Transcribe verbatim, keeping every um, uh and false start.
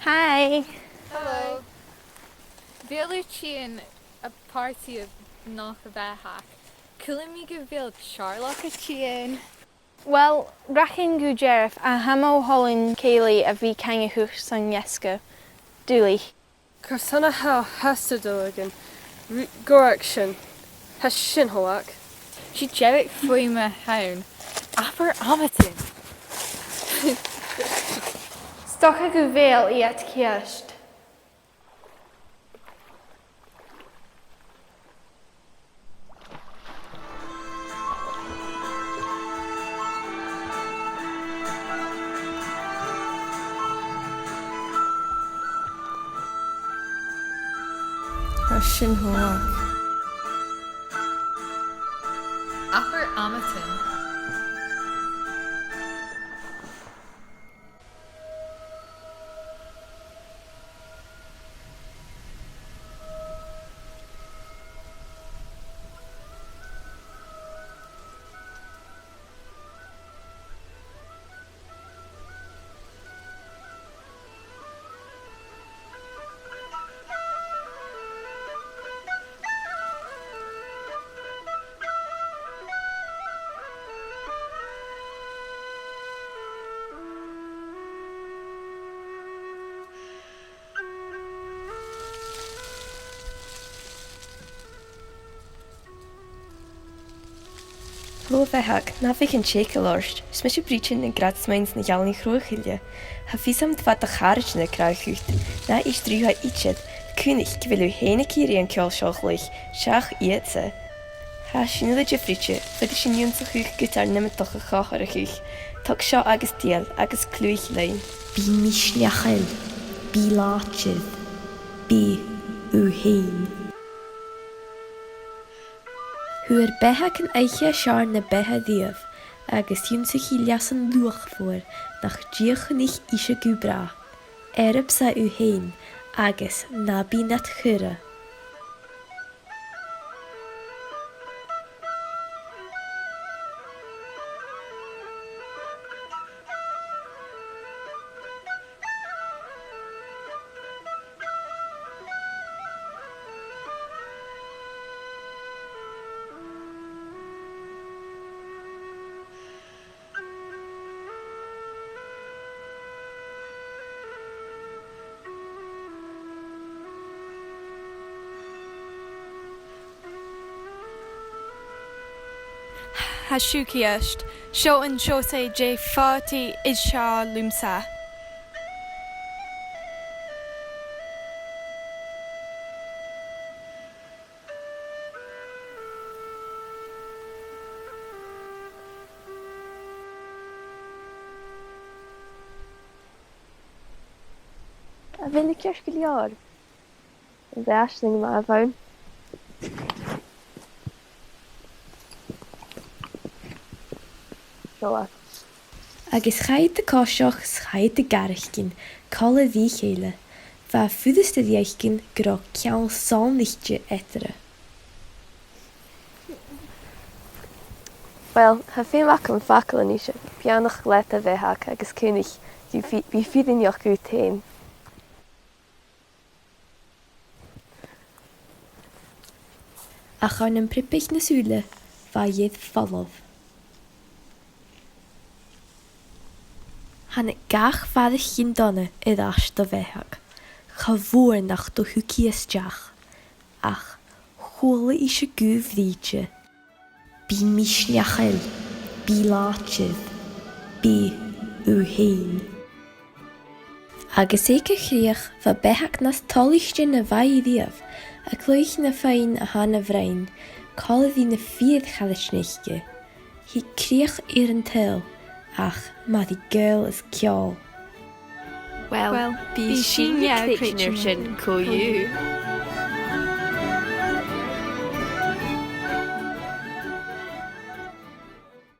Hi. Hello. Bheil thu a' tighinn a pàrtaidh a-nochd, a Bheathag? Cuimhnich gu bheil Teàrlach a' tighinn. Well, rachainn gu dearbh, ach tha mi a' dol a dh'fhaighinn cèilidh a bhith a' coinneachadh son an deasg. Duilich. Carson a tha thusa a' dol a-mach? Ri-, gabh sin. Tha sin cho math. 'S e dearg-fhliuch a th' ann. Abair amadain. 'S dòcha gu bheil iad ceart. Tha sin cho math. Abair amadain. Hello, a Bheathag, na bi a' teicheadh ort. 'S mise Bridget na grad-smaoin 's na geallaidhean-chruaidh-chille. Tha fios agam dè bha do charaid na gràdh dhut. Na èist rithe idir. Cuimhnich gu bheil thu fhèin ag iarraidh an ceòl seo a chluich, seach iadsan. Tha sin uile diofraichte, faodaidh sinn ionnsachadh gu bheil iomadach a' chòmhradh. Tog seo agus dèan, agus cluich leinn. Bi misneachail, bi làidir, bi thu fhèin. Fhuair Beathag an oidhche as fheàrr na beatha riamh, agus dh'ionnsaich i leasan luachmhor nach dìochuimhnich ise gu bràth. Earbsa thu fhèin, agus na bi nad chur. Tha sibh ceart, seo an seòrsa de phàrtaidh as fheàrr leamsa. A bheil thu ceart gu leòr? An robh aisling math ann? Seo e. Agus chaidh iad a choiseachd, 's chaidh iad a gàireachdainn, còmhla ri chèile. Bha e furasta fhaicinn gun robh ceangal sònraichte eatarra. Uill, tha feum agam facal a-nis, beannachd leat, a Bheathag, agus cuimhnich, bidh fi-, bidh fios agad fhèin. Ach ann am priobadh na sùla, bha iad falamh. Thàinig gach faireachdainn dona air ais do Bheathag. Cha mhòr nach do thuig i a-steach, ach chuala ise guth Bhrìghde. Bi misneachail, bi làidir, bi thu fhèin. Agus aig a' chrìoch bha Beathag nas toilichte na bha i riamh, a' cluich na fuinn a tha na bhroinn, còmhla ri na fir charaid aice. Thig crìoch air an t-saoghal, ach mairidh gaol is ceòl. Uill, bidh sinne a' creidsinn air sin co-dhiù.